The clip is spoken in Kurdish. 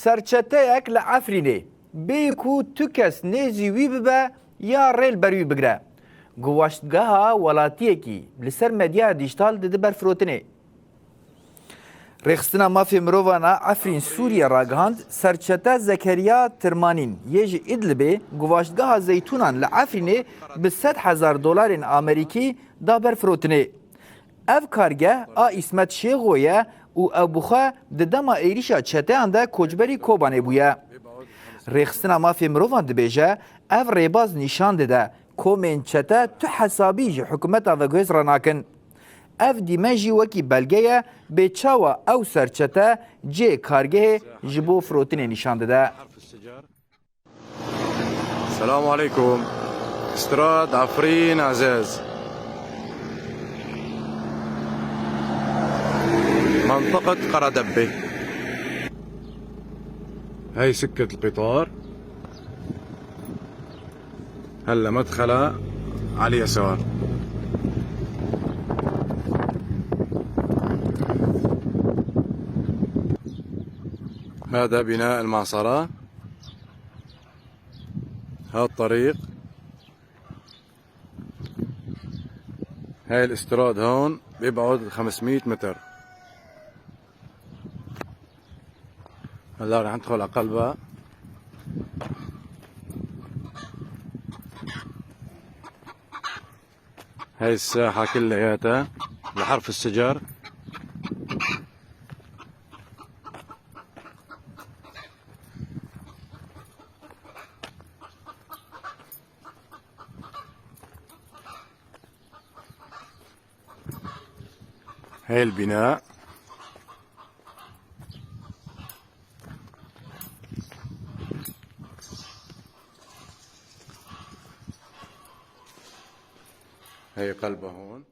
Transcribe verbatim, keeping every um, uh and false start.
Serçeteyek li Efrînê bê ku tu kes nêzî wî bibe ya rê li ber wî bigire. Guvaştgeha welatiyekî li ser medyaya dîjtal didi ber firotinê. Rêxistina Mafê Mirovan a Efrîn Sûriye ragihand, serçete Zekeriya Tirmanîn yê ji Îdlibê guvaştgeha zeytûnan li Efrînê bi sed hezar dolarên Amerîkî da ber firotinê. Ev kargeh a Îsmet Şêxo ye û ew bi xwe di dema êrîşa çeteyan de koçberî Kobanê bûye. Rêxistina Mafê Mirovan dibêje, ev rêbaz nîşan dide, komên çete tu hesabî ji hikûmeta veguhêz re nakin. Ev dîmen jî wekî belge ye bê çawa ew serçete cihê kargehê ji bo firotinê nîşan dide. السلام عليكم. استراد عفرين عزاز، منطقة قرادبة. هاي سكة القطار، هلا مدخلة على اليسار. هذا بناء المعصرة. ها الطريق. هاي الاستراد هون بيبعد خمسمية متر. هلا رح ندخل على قلبها. هاي الساحة كلياتها لحرف السجر. هاي البناء. هاي قلبها هون.